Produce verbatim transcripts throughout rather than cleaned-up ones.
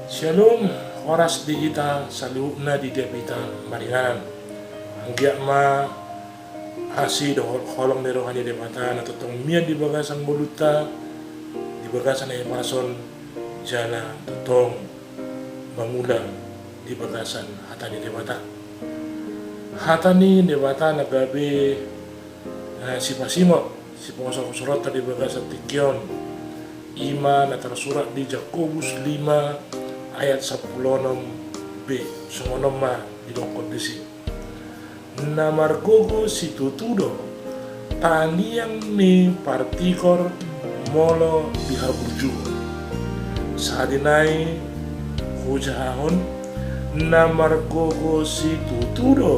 Syalom, horas di hita saluhutna di dia pe hita maringanan. Anggiat ma asi dohot holong ni roha ni Debata na tongtong mian di bagasan ngolunta, di bagasan hahipason, jala tongtong mangula di bagasan hata ni Debata. Hata ni Debata na gabe, eh, sipasingot, sipahosohosoronta di bagasan tingki on, i ma na tarsurat di Jakobus lima ayat sampulu onom b. Songon on ma didokkon disi: Na margogo situtu do tangiang ni partigor molo dihaburjuhon. Sahali nai hujahahon, na margogo situtu do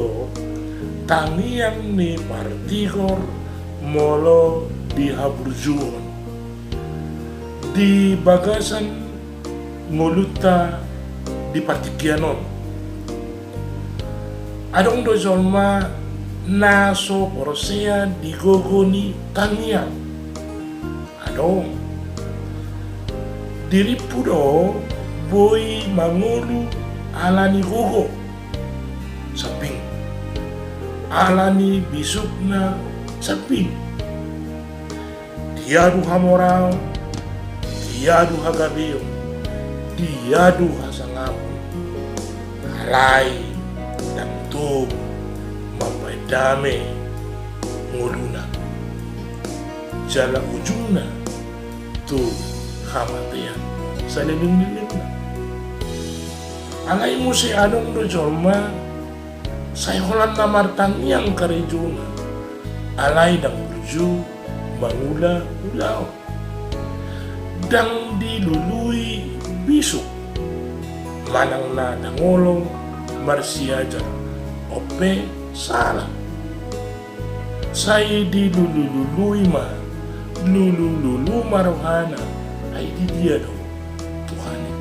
tangiang ni partigor molo dihaburjuhon. Di bagasan ngolunta di partingkian on, adong do jolma na so porsea di gogo ni tangiang. Adong. Dirimpu do boi mangolu ala ni gogo, sambing. Ala ni bisukna, sambing. Dia do hamoraon, dia do hagabeon, dia do hasangapon, alai ndang togu mambahen dame ngoluna. Jala ujungna tu hamatean saleleng ni lelengna. Alai muse adong do jolma sai holan na martangiang karejona, alai ndang burju mangula ulaon. Ndang dilului bisuk, manang na ndang olo marsiajar, on pe sala. Sai dilululului ma, lulululu ma rohana, ai di dia do Tuhan i?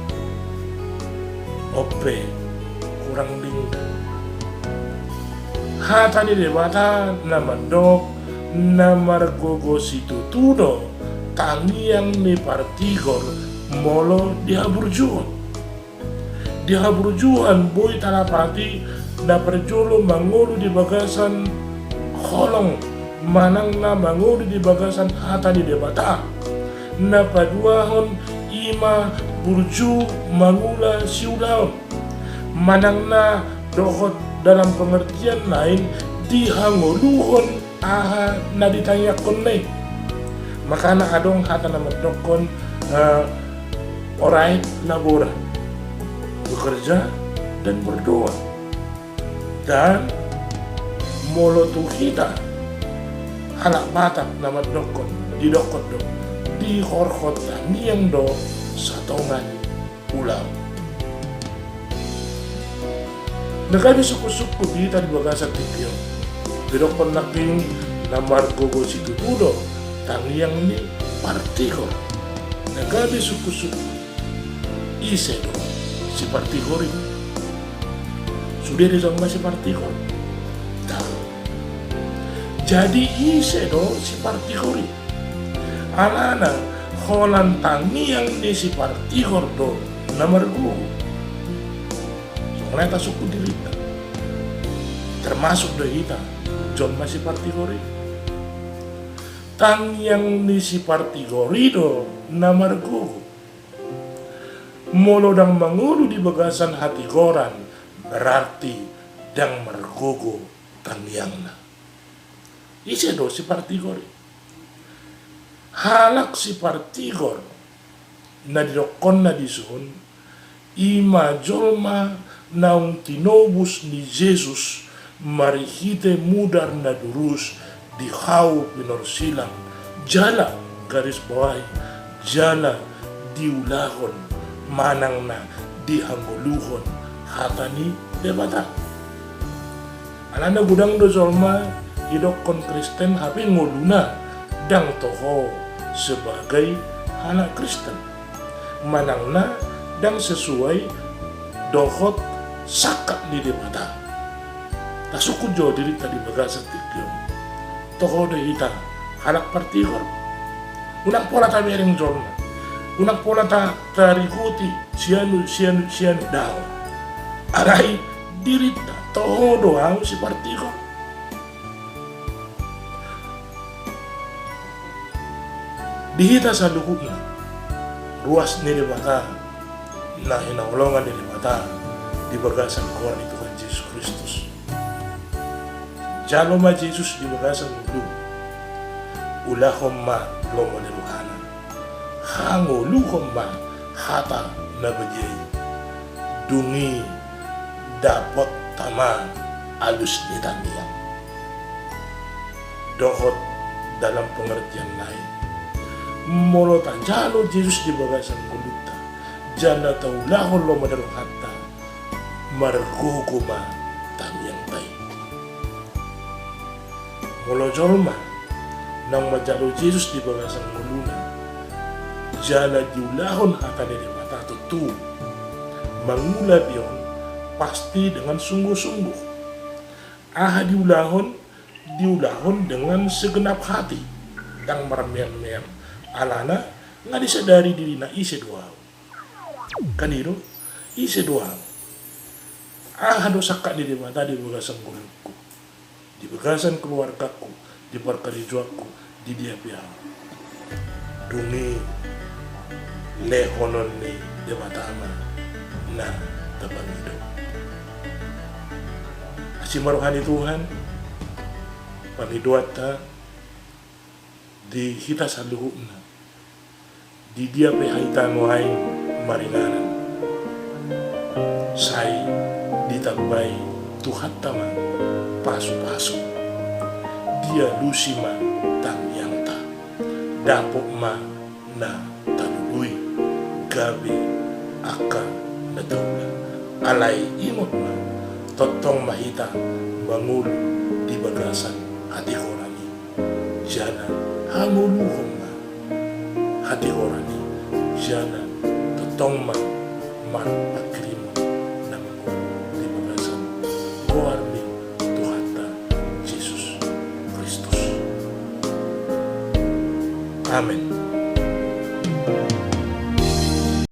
On pe hurang denggan. Hata ni Debata na mandok, na margogo situtu do tangiang ni partigor molo dihaburjuhon. Dihaburjuhon boi talapati, na parjolo mangolu di bagasan holong, manang na mangolu di bagasan hata ni Debata. Na paduahon i ma burju mangula siulaon. Manang na dohot dalam pengertian lain, dihangoluhon aha na ditangiangkonna i. Makana adong hata na mandokkon, eh, ora et labora, bekerja dan berdoa. Dan molo tu hita halak Batak na mandokkon, didokkon do, dihorhon tangiang do satonga ni ulaon. Na gabe sungkunsungkun di hita di bagasan tingki on. Didokkon nangkin, na margogo situtu do tangiang ni partigor. Na gabe sungkunsungkun, ise do sipartigor i? Sude do jolma sipartigor? Ndang. Jadi ise do sipartigor i? Alana holan tangiang ni sipartigor do na margogo. Songon i tasungkun dirinta. Termasuk do hita jolma sipartigor i? Tangiang ni sipartigor i do na margogo. Molo ndang mangolu di bagasan hatigoran, berarti ndang margogo tangiangna. Ise do sipartigor i? Halak sipartigor na didokkonna dison, i ma jolma naung tinobus ni Jesus marhite mudar na durus di hau pinorsilang, jala, garis bawahi, jala diulahon manang na dihangoluhon hata ni Debata. Alana godang do jolma didokkon Kristen hape ngoluna ndang toho sebagai halak Kristen, manang na ndang sesuai dohot sangkap ni Debata. Tasungkun jo dirinta di bagasan tingki on. Toho do hita halak partigor? Unang pola tabereng jolma. Unang pola ta, tarigoti sianu, sianu, sianu, daong. Alai dirinta, toho do ahu sipartikon. Di hita saluhutna, ruas ni Debata, na hinaholongan ni Debata di bagasan goar ni Tuhan Jesus Kristus. Jalo ma Jesus di bagasan ngolu. Ulahon ma lomo ni rohana. Hangoluhon ma hata na badia i. Dung i dapotta ma alus ni tangiang. Dohot dalam pengertian lain, molo tajalo Jesus di bagasan ngolunta, jala taulahon lomo ni rohanta, margogo ma tangiangta i. Molo jolma naung manjalo Jesus di bagasan ngoluna, jala diulahon hata ni Debata, tontu mangula pe on pasti dengan sungguh-sungguh. Aha diulahon? Diulahon dengan segenap hati, ndang marmeam-meam. Alana nga disadari dirina, ise do ahu. Kan i do, ise do ahu. Aha do sangkap ni Debata di bagasan ngolungku, di bagasan keluargaku, di parkarejoanku, di dia pe ahu. Dung i lehonon ni Debata ma na tapangido. Asi ma roha ni Tuhan pangidoanta di hita saluhutna. Di dia pe hita nuaeng maringanan, sai ditambai Tuhanta ma pasu-pasu. Dialusi ma tangiangta. Dapot ma na talului gabe angka na taula. Alai ingot ma, tongtong ma hita mangolu di bagasan hatigoran i. Jala hangoluhon ma hatigoran i, jala tongtong ma marpanghirimon na mangolu di bagasan goar ni Tuhanta Jesus Kristus. Amen.